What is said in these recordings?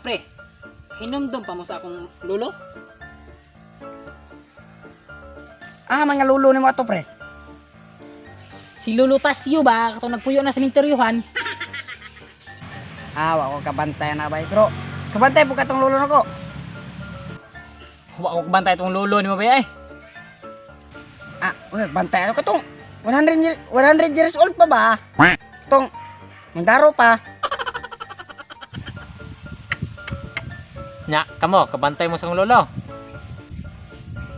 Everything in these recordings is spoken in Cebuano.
Pre, hinumdum pa mo sa akong lulo? Ah, mga lulo nimo ato, pre. Si Lolo Tasyo ba katong nagpuyo na sa minteryuhan? Ah, wa ko kabantay na bay. Pero kabantay po katong lulo nako. Wa ko kabantay itong lolo nimo ba eh. Ah, uy, bantay ako katong 100 100 years old pa ba? Tong mandaro pa. Nya, kamo, kabantay mo sa akong lolo.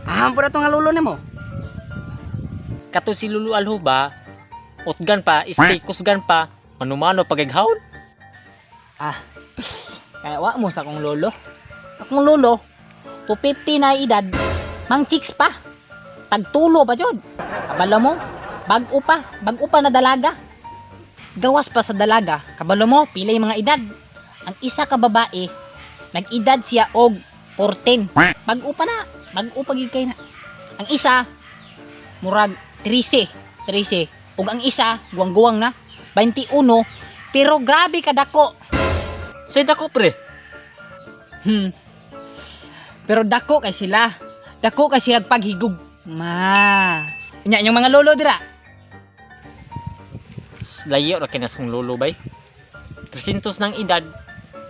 Ah, po na tong nga lulo nimo. Kato si Lolo Alho ba, utgan pa, stay kusgan pa, manumano pagaghawon. Ah, kaya wa mo sa akong lolo. Akong lolo, 250 na edad, mang chicks pa. Tagtulo pa jud. Kabalo mo, bag-o pa na dalaga. Gawas pa sa dalaga, kabalo mo, pilay mga edad. Ang isa ka babae, nag-edad siya og 14. Bag-o pa na, bag-o pa gid kay na. Ang isa, murag 13, 13. Ug ang isa, guwang-guwang na, 21, pero grabe kadako. Say dako, pre. Pero dako kay sila. Dako kay sila paghigog. Ma. Nya yung mga lolo dira. Layo ra kay na sa akong lolo bay. 300 ng edad,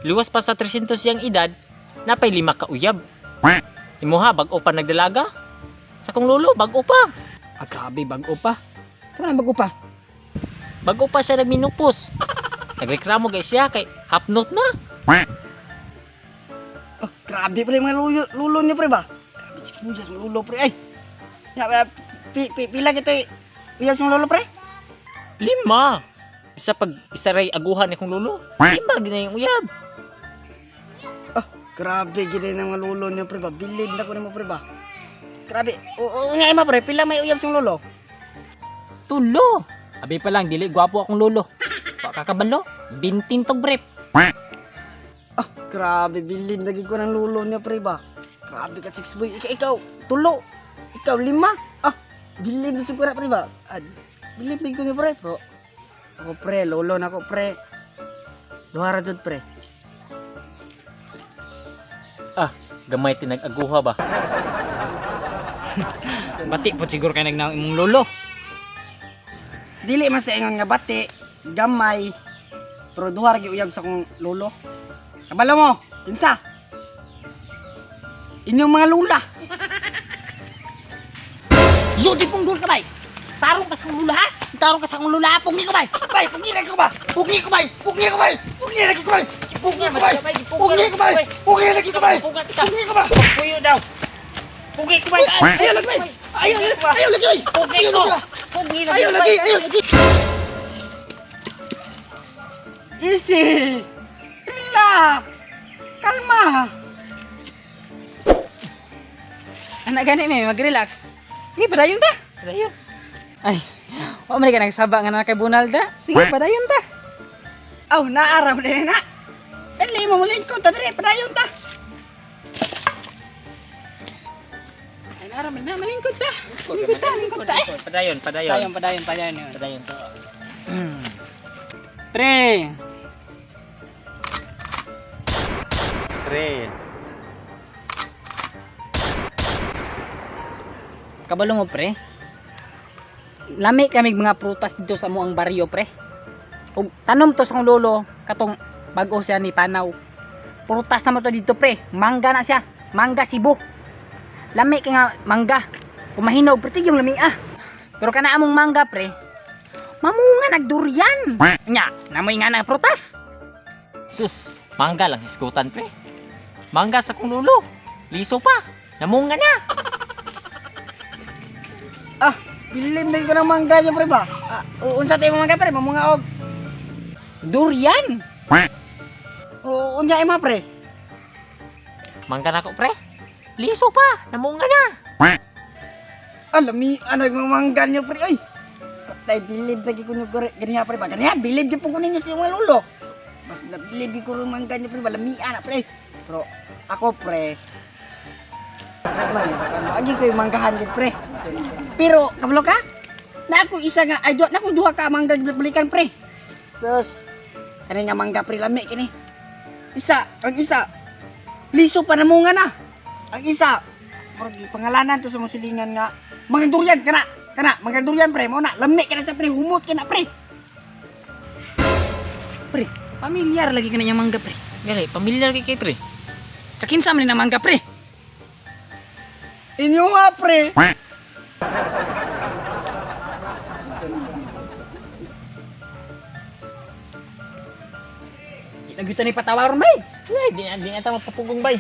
luwas pa sa 300 yang edad, napay lima ka uyab. Imuha, bag-o pa nagdalaga. Sa akong lolo, bag-o pa. Ah, grabe bag-o pa. Sa man bag-o pa? Bago pa siya nagminupos. Nagreklamo kay siya kay hapnot na. Oh, grabe pre mga lulo, lulo niyo pre ba? Grabe chicks mo mga lulo pre ay. Ya, ya, pi, pi, pila kita uyab sa lolo pre? Lima. Isa pag isa ray aguhan ni kong lolo. Lima gina yung uyab. Ah, grabe gid ng mga lulo niyo pre ba? Bilib na ko nimo pre ba? Grabe. Oo nga ima pre, pila may uyab sa lolo? Tulo. Abi pa lang dili gwapo akong lolo. Wa kakabalo, bintin tog brief. Ah, grabe bilib na gid ko ng lulo niyo pre ba? Grabe ka chicks boy. Ikaw, ikaw tulo. Ikaw lima. Ah, bilib na siguro pre ba? Ah, bilib na gid ko niyo pre, bro. Ako pre, lolo na ko pre. Duha ra jud pre. Gamay tinag-aguha ba? Bati po siguro kay nagnaong imong lolo. Dili man sa ingon nga bati, gamay, pero duha ra gyud uyab sa akong lolo. Kabalo mo, kinsa? Inyong mga lula. Yun di punggol ka bay. Tarong ka sa akong lolo ha? Tarong ka sa akong lolo ha? Punggi ko bay. Bay, punggi na ko ba? Punggi ko bay! Punggi ko bay! Punggi na ko bay! Punggi ko bay! Punggi ko bay! Punggi na ko bay! Punggi ko ba? Puyo daw. Pugi ko bay. Ayaw lagi bay! Ayaw ayaw lagi bay! Pugi Ayaw ko. lagi ba? Pugi na Ayaw lagi! Ayaw lagi! Easy! Relax! Kalma! Anak gani may mag-relax. Sige, padayon ta. Padayon. Ay, wa man ka nagsaba nga na kay Bunal dra. Sige, padayon ta. Aw, naaraw na na. Dali mo mulin ko, tadre, padayon ta. Ay, naaraw na malingkod ta. Lingkod ta, lingkod ta. Eh. Padayon, padayon. Padayon, padayon, padayon. Yun. Padayon to. Pre, Pre. kabalo mo pre. Lami kami mga prutas dito sa muang baryo pre. Ug tanom to sa akong lolo katong bag-o siya ni Panaw. Prutas naman to dito pre. Mangga na siya. Mangga Cebu. Lami kay nga mangga. Kumahinog pre yung lami ah. Pero kana among mangga pre. Mamunga nagdurian. Nya, namoy nga na prutas. Sus, mangga lang hisgutan pre. Mangga sa kong lolo. Liso pa. Namunga na. Ah, bilim na ko ng mangga niyo, pre ba? Ah, unsa tayo mangga, pre? Mamunga og. Durian. O, unsa ima, pre? Mangga na ko pre. Liso pa. Namunga na. Alami, ano yung mga mangga niyo, pre? Ay, patay, bilib na ko niyo, pre. Ganiha, pre ba? Ganiha, bilib niyo po ko ninyo sa mga lulo. Mas nabilib ko yung mangga niyo, pre. ba? Lamian na, pre. Pero, ako, pre, May, agi ko yung manggahan gid, pre. Pero, kabalo ka? Na ako isa nga, ay, duha, na ako duha ka mangga balikan, pre. Sus, kani nga mangga, pre, lami, kini. Isa, ang isa. Liso pa namunga na. Ang isa. Murag pangalanan to sa mga silingan nga. Mga durian kana. Kana, mga durian pre mo na. Lami kana sa pre, humot kana pre. Pre, pamilyar lagi ka na niyang mangga, pre. Gali, pamilyar kay kay pre. Kakinsa man ni na mangga, pre. Inyo nga pre. Di na gyud ni patawaron bay. Ay, di na ta mapapugong bay.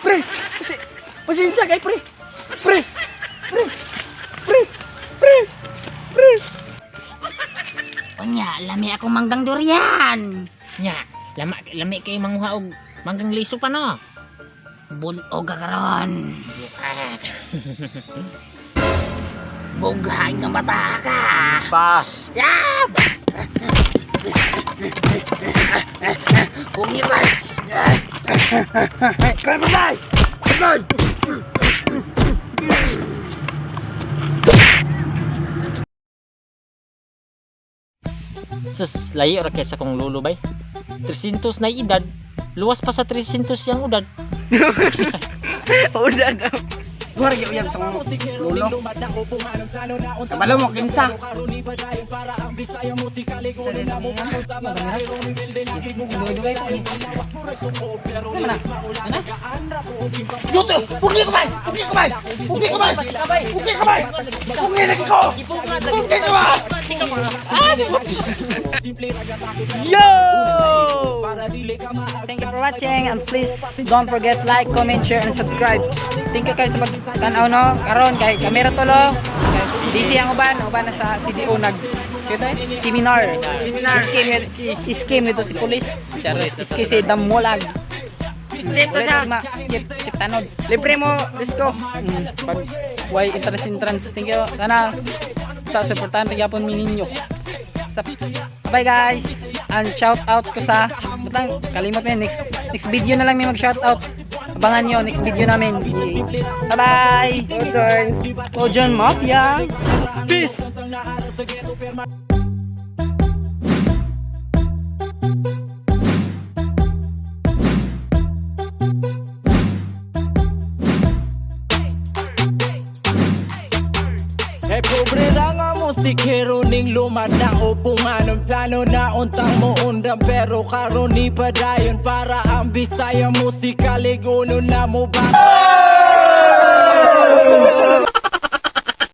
Pre, kasi pasensya kay pre. Pre. Pre. Pre. Pre. Pre. Unya, lami akong manggang durian. Nya, lama lami kay manguha og manggang liso pa no. Bulog ka karon. Ah, Bughay nga mata ka. pa. Yab! Kung iba. Kalma bay. Kalma. Sus, layo ra kay sa kong lolo bay. 300 na edad, luwas pa sa 300 yang udad. Udan na. Duha ra gyud uyab sa mga lolo. Kabalo mo kinsa. Yuto, pugi ko bay! Pugi ko bay! Pugi ko bay! Pugi ko bay! Pugi lagi ko! Pugi ko bay! Yo! Thank you for watching and please don't forget like, comment, share, and subscribe. Thank you kayo sa pagtanaw no. Karon kay kamera tulo. Busy ang uban, uban na sa CDO nag kita seminar. Seminar. Scheme nito si police. Scheme si Damulag. Chip to siya. Chip, chip tanod. Libre mo, let's go. Pag why interest entrance. Thank you. Sana sa suportahan pagyapon mi ninyo. Sa, bye guys. And shout out ko sa batang kalimot mi next next video na lang may mag shout out. Abangan nyo next video namin. Bye bye. Ojon Mafia. Peace. Eh pobre ra nga musikero ning lumad na upungan Ang plano na untang mo undang pero karon ni padayon para ang Bisaya musika liguno na mo ba.